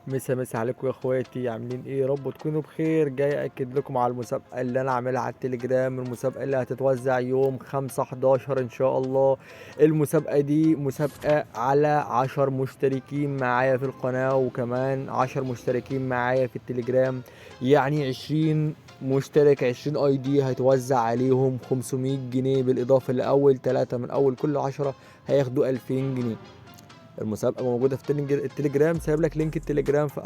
مسا مسا عليكم يا اخواتي، عاملين ايه؟ يا رب تكونوا بخير. جاي اكد لكم على المسابقة اللي انا عاملها على التليجرام، المسابقة اللي هتتوزع يوم 5/11 ان شاء الله. المسابقة دي مسابقة على 10 مشتركين معايا في القناة، وكمان 10 مشتركين معايا في التليجرام، يعني 20 مشترك، 20 ID هيتوزع عليهم 500 جنيه، بالاضافة لاول 3 من اول كل 10 هياخدوا 2000 جنيه. المسابقة موجودة في التليجرام، سايب لك link التليجرام في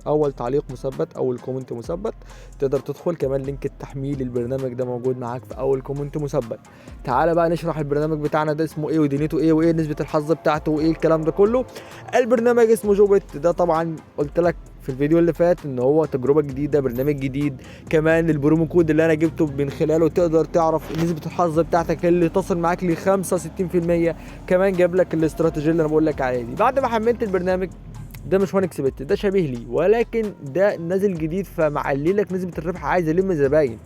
اول تعليق مثبت، اول comment مثبت، تقدر تدخل. كمان link التحميل البرنامج ده موجود معاك في اول comment مثبت. تعالى بقى نشرح البرنامج بتاعنا ده اسمه ايه ودنيته ايه وايه نسبه الحظ بتاعته وايه الكلام ده كله. البرنامج اسمه جوبت، ده طبعا قلت لك في الفيديو اللي فات ان هو تجربه جديدة، برنامج جديد. كمان ال promo code اللي انا جبته من خلاله تقدر تعرف نسبه الحظ بتاعتك اللي تصل معاك ل 65%. كمان جاب لك الاستراتيجية اللي انا بقول لك عليها دي. بعد ما حملت البرنامج ده مش 1xBet، ده شبيه ليه، ولكن ده نازل جديد فمعلي لك نسبه الربح، عايز يلم زباين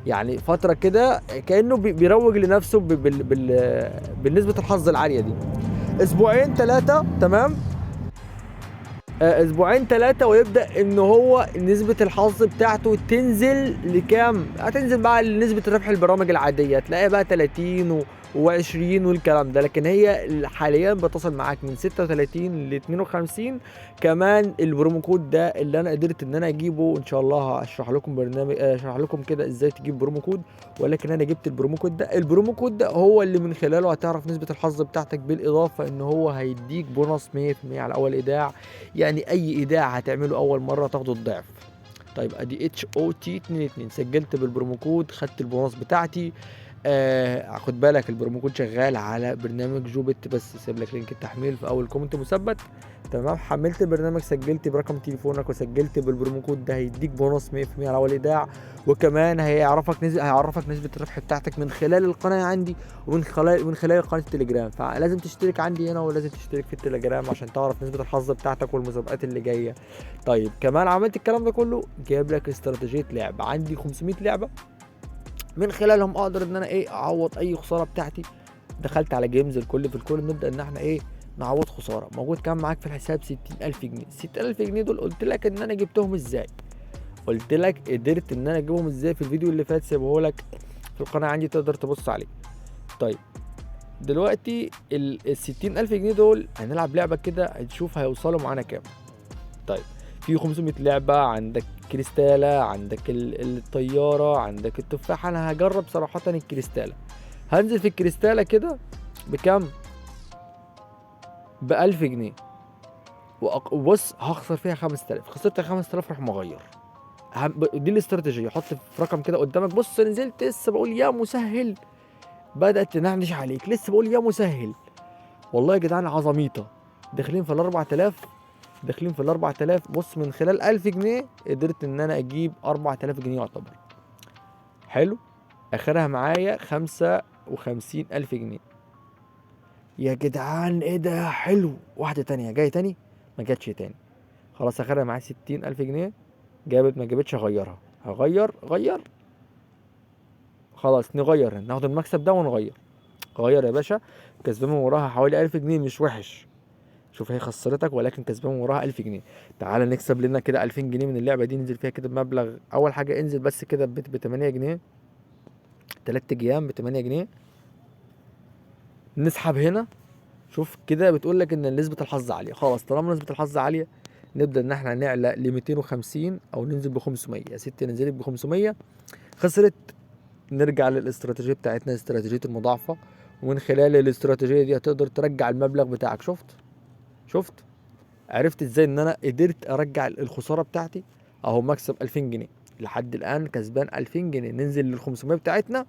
يعني فترة كده، كانه بيروج لنفسه بالنسبة الحظ العالية دي. اسبوعين 3، تمام، اسبوعين 3 ويبدا ان هو نسبه الحظ بتاعته تنزل لكام؟ هتنزل بقى لنسبه الربح البرامج العادية، تلاقيها بقى 30 و20 والكلام ده، لكن هي حاليا بتصل معاك من 36 ل 52. كمان ال promo code ده اللي انا قدرت ان انا اجيبه، ان شاء الله هشرح لكم برنامج، اشرح لكم كده ازاي تجيب promo code، ولكن انا جبت ال promo code ده. ال promo code ده هو اللي من خلاله هتعرف نسبه الحظ بتاعتك، بالاضافة ان هو هيديك بونص 100% على اول ايداع، يعني اي ايداع هتعمله اول مرة تاخده الضعف. طيب ادي HOT 22، سجلت بال promo code، خدت البونص بتاعتي. خد بالك ال promo code شغال على برنامج جوبت بس، سيب لك link التحميل في اول comment مثبت. تمام، حملت البرنامج، سجلت برقم تليفونك وسجلت بال promo code ده، هيديك بونص 100% على اول ايداع، وكمان هيعرفك نسبة الربح بتاعتك من خلال القناة عندي ومن خلال قناة التليجرام. فلازم تشترك عندي هنا ولازم تشترك في التليجرام عشان تعرف نسبة الحظ بتاعتك والمسابقات اللي جاية. طيب كمان عملت الكلام ده كله، جايب لك استراتيجية لعب، عندي 500 لعبة من خلالهم اقدر ان انا ايه اعوض اي خسارة بتاعتي. دخلت على games الكل في الكل، نبدا ان احنا ايه نعوض خسارة. موجود كام معاك في الحساب؟ 60000 جنيه. 60000 جنيه دول قلت لك ان انا جبتهم ازاي، قلت لك قدرت ان انا اجيبهم ازاي في الفيديو اللي فات، سيبه لك في القناة عندي تقدر تبص عليه. طيب دلوقتي ال 60000 جنيه دول هنلعب لعبه كده هنشوف هيوصلوا معانا كام. طيب في 500 لعبه، عندك كريستالة، عندك الطيارة، عندك التفاحة. أنا هجرب صراحة الكريستالة، هنزل في الكريستالة كده بكام؟ ب1000 جنيه، وبص هخسر فيها 5000، خسرت 5000 راح مغير. دي الاستراتيجية، حط في رقم كده قدامك. بص نزلت لسه بقول يا مسهل، بدأت تنعنش عليك، لسه بقول يا مسهل. والله يا جدعان عظميطة، داخلين في ال4000، داخلين في ال4000. بص من خلال 1000 جنيه قدرت ان انا اجيب 4000 جنيه يعتبر حلو. اخرها معايا 55000 جنيه يا جدعان، ايه ده حلو. واحدة تانية جاي تاني، ما جاتش تاني، خلاص اخرها معايا 60000 جنيه، جابت ما جابتش اغيرها، هغير غير، خلاص نغير، ناخد المكسب ده ونغير. غير يا باشا، كسبان من وراها حوالي 1000 جنيه، مش وحش. شوف هي خسرتك ولكن كسبان من وراها 1000 جنيه. تعالى نكسب لنا كده 2000 جنيه من اللعبة دي، ننزل فيها كده بمبلغ. أول حاجة انزل بس كده ب 8 جنيه، 3 أيام ب 8 جنيه. نسحب هنا، شوف كده بتقول لك إن نسبة الحظ عالية. خلاص طالما نسبة الحظ عالية نبدأ إن إحنا نعلى ل 250 أو ننزل ب 500. يا ستي نزلت ب 500، خسرت. نرجع للاستراتيجية بتاعتنا، استراتيجية المضاعفة، ومن خلال الاستراتيجية دي هتقدر ترجع المبلغ بتاعك. شفت عرفت ازاي ان انا قدرت ارجع الخسارة بتاعتي؟ اهو مكسب 2000 جنيه لحد الان، كسبان 2000 جنيه. ننزل لل 500 بتاعتنا،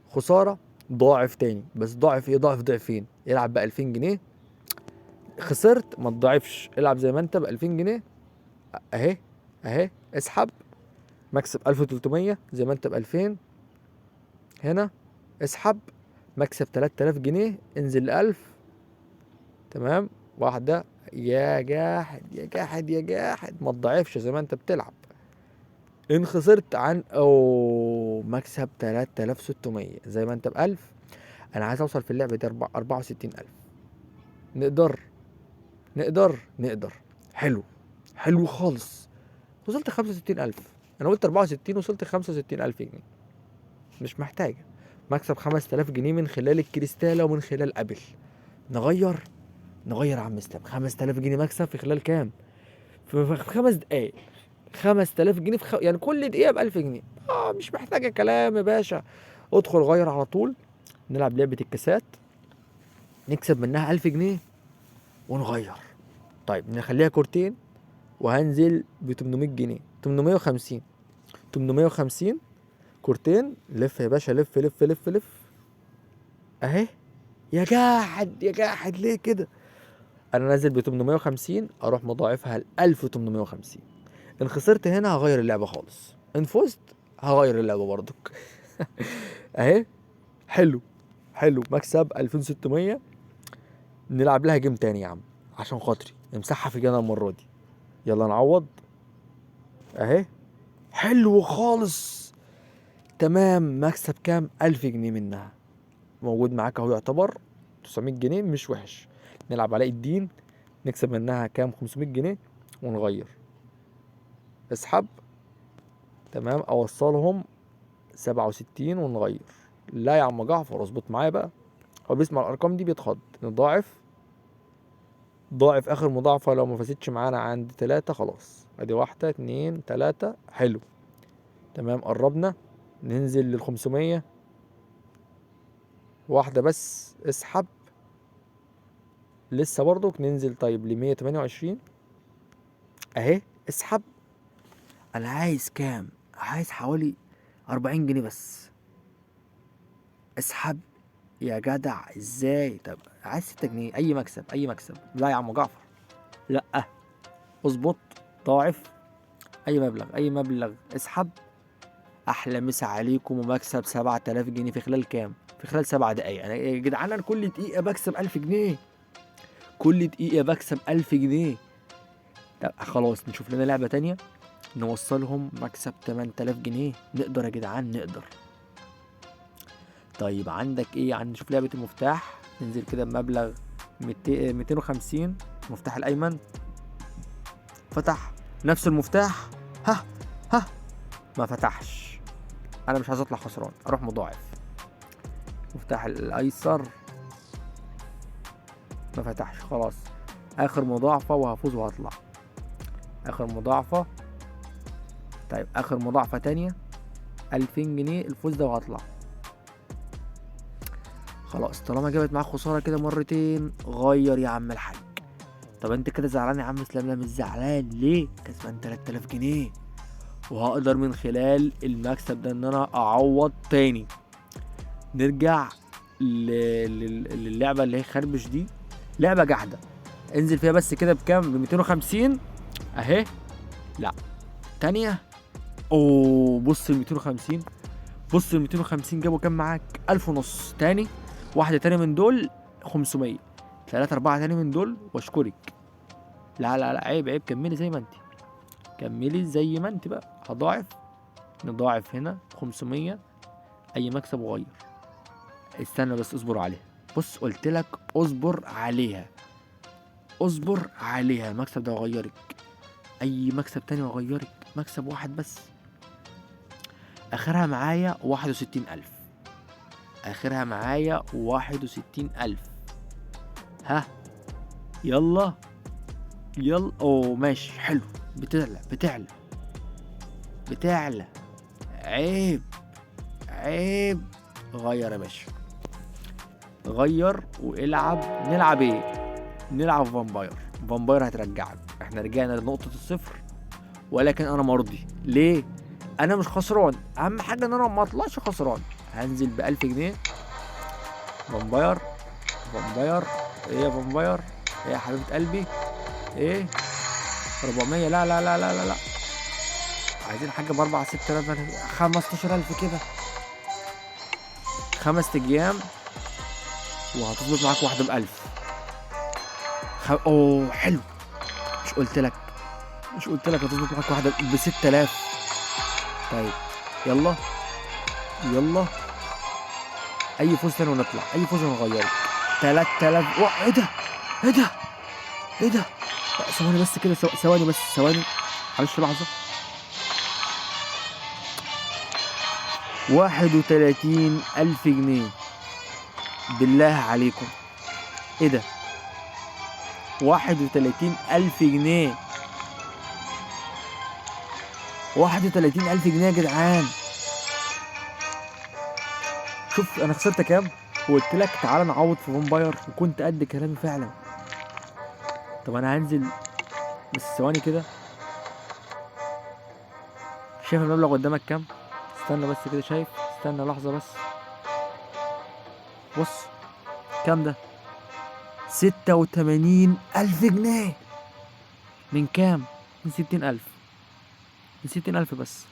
خسارة ضاعف تاني، بس ضاعف ايه؟ ضاعف ضعفين. العب ب 2000 جنيه، خسرت ما تضاعفش، العب زي ما انت ب 2000 جنيه اهي اهي، اسحب مكسب 1300 زي ما انت ب 2000، هنا اسحب مكسب 3000 جنيه، انزل ل 1000. تمام، واحدة يا جاحد يا جاحد يا جاحد، ما تضاعفش زي ما انت بتلعب. ان خسرت عن او مكسب 3600 زي ما انت ب1000. انا عايز اوصل في اللعبة دي 64000. نقدر نقدر نقدر. حلو. حلو خالص، وصلت 65000. انا قلت 64 وصلت 65000 جنيه، مش محتاجه. مكسب 5000 جنيه من خلال الكريستالة ومن خلال ابل. نغير يا عم اسلام، 5000 جنيه مكسب في خلال كام؟ في 5 دقايق. 5000 جنيه في يعني كل دقيقة ب 1000 جنيه. مش محتاجه كلام يا باشا، ادخل غير على طول. نلعب لعبه الكاسات، نكسب منها 1000 جنيه ونغير. طيب نخليها كورتين، وهنزل ب 800 جنيه، 850، 850 كورتين. لف يا باشا، لف لف لف لف. اهي يا جاحد يا جاحد، ليه كده؟ انا نازل ب 850، اروح مضاعفها ل 1850. ان خسرت هنا هغير اللعبة خالص، ان فزت هغير اللعبة برضك. اهي حلو حلو، مكسب 2600. نلعب لها جيم تاني يا عم عشان خاطري، امسحها في جنة المرة دي. يلا نعوض. اهي حلو خالص، تمام. مكسب كام؟ 1000 جنيه منها، موجود معاك اهو، يعتبر 900 جنيه، مش وحش. نلعب علاء الدين، نكسب منها كام؟ 500 جنيه ونغير. اسحب، تمام. اوصلهم 67 ونغير. لا يا عم جعفر اظبط معايا بقى، هو بيسمع الارقام دي بيتخض. نضاعف، ضاعف اخر مضاعفه لو ما فازتش معانا عند 3 خلاص. ادي 1 2 3، حلو تمام. قربنا ننزل لل 500، واحدة بس اسحب، لسه برضك ننزل. طيب ل 128 اهي، اسحب. انا عايز كام؟ عايز حوالي 40 جنيه بس. اسحب يا جدع، ازاي؟ طب عايز 6 جنيه، اي مكسب اي مكسب. لا يا عم جعفر، لا اظبط، ضاعف، اي مبلغ اي مبلغ، اسحب. احلى مسا عليكم، ومكسب 7000 جنيه في خلال كام؟ في خلال 7 دقايق. انا يا جدعان انا كل دقيقة بكسب 1000 جنيه، كل دقيقة بكسب 1000 جنيه. طب خلاص نشوف لنا لعبه تانية نوصلهم مكسب 8000 جنيه. نقدر يا جدعان نقدر. طيب عندك ايه؟ نشوف لعبة المفتاح، ننزل كده بمبلغ 250. المفتاح الايمن فتح، نفس المفتاح، ها ها ما فتحش. انا مش عايز اطلع خسران، اروح مضاعف. المفتاح الايسر ما فتحش، خلاص اخر مضاعفة وهفوز وهطلع. اخر مضاعفة، طيب اخر مضاعفة تانية 2000 جنيه، الفوز ده وهطلع. خلاص طالما جابت معاك خسارة كده مرتين، غير يا عم الحاج. طب انت كده زعلان يا عم اسلام؟ لا مش زعلان، ليه؟ كسبان 3000 جنيه، وهقدر من خلال المكسب ده ان انا اعوض تاني. نرجع للعبة اللي هي خربش دي، لعبة جحدة، انزل فيها بس كده بكام؟ ب 250 اهي. لا تانية، اوه بص ال 250، بص ال 250 جابوا كام معاك؟ 1500 ونص. تاني واحدة تاني من دول 500، 3 4 تاني من دول واشكرك. لا لا لا عيب عيب، كملي زي ما انت، كملي زي ما انت بقى. هضاعف، نضاعف هنا 500، اي مكسب وغير. استنى بس اصبر عليها، بص قلت لك اصبر عليها، اصبر عليها. المكسب ده وغيرك، اي مكسب تاني وغيرك، مكسب واحد بس. اخرها معايا 61000، اخرها معايا 61000. ها يلا يلا، اوه ماشي حلو، بتعلى بتعلى بتعلى. عيب عيب، غير يا باشا، غير والعب. نلعب ايه؟ نلعب vampire. vampire هترجعك، احنا رجعنا لنقطة الصفر، ولكن انا مرضي. ليه؟ انا مش خسران، اهم حاجة ان انا ما اطلعش خسران. هنزل ب1000 جنيه. vampire vampire، ايه يا vampire؟ ايه يا حبيبة قلبي؟ ايه 400؟ لا لا لا لا لا لا، عايزين حاجة ب4 6000، 15000 كده، 5 ايام وهتظبط معاك واحدة ب1000. اوه حلو، مش قلت لك، مش قلت لك هتظبط معاك واحدة ب6000؟ طيب يلا يلا، اي فوز تاني ونطلع، اي فوز ونغيره. 3000. ايه ده؟ ايه ده؟ ايه ده؟ ثواني بس كده، ثواني بس، ثواني معلش لحظة. 31,000 جنيه، بالله عليكم ايه ده؟ 31,000 جنيه، 31,000 جنيه يا جدعان. شوف انا خسرت كام، وقلت لك تعالى نعوض في Vampire، وكنت قد كلامي فعلا. طب انا هنزل بس ثواني كده، شايف المبلغ قدامك كام؟ استنى بس كده، شايف؟ استنى لحظة بس، بص كام ده؟ 86,000 جنيه. من كام؟ من 60,000، من 60,000 بس.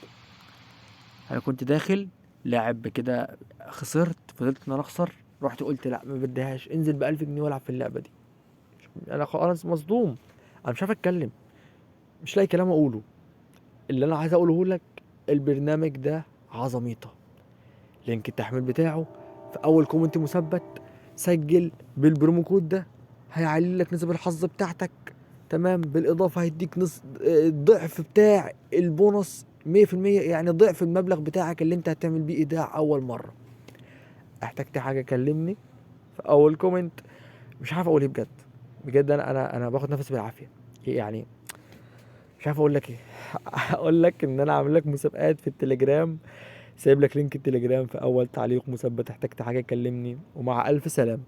أنا كنت داخل لاعب كده، خسرت، فضلت إن أنا أخسر، رحت قلت لا ما بديهاش، انزل ب1000 جنيه والعب في اللعبة دي. أنا خلاص مصدوم، أنا مش عارف أتكلم، مش لاقي كلام أقوله. اللي أنا عايز أقوله لك، البرنامج ده عظميطة. link التحميل بتاعه في أول comment مثبت، سجل بال promo code ده، هيعلي لك نسب الحظ بتاعتك، تمام؟ بالإضافة هيديك نص الضعف بتاع البونص 100%، يعني ضعف المبلغ بتاعك اللي انت هتعمل بيه ايداع اول مرة. احتجت حاجة كلمني في اول comment. مش عارف اقول ايه بجد، بجد انا باخد نفسي بالعافية، يعني مش عارف اقول لك ايه. اقول لك ان انا عامل لك مسابقات في التليجرام، سايب لك link التليجرام في اول تعليق مثبت. احتجت حاجة كلمني، ومع الف سلامة.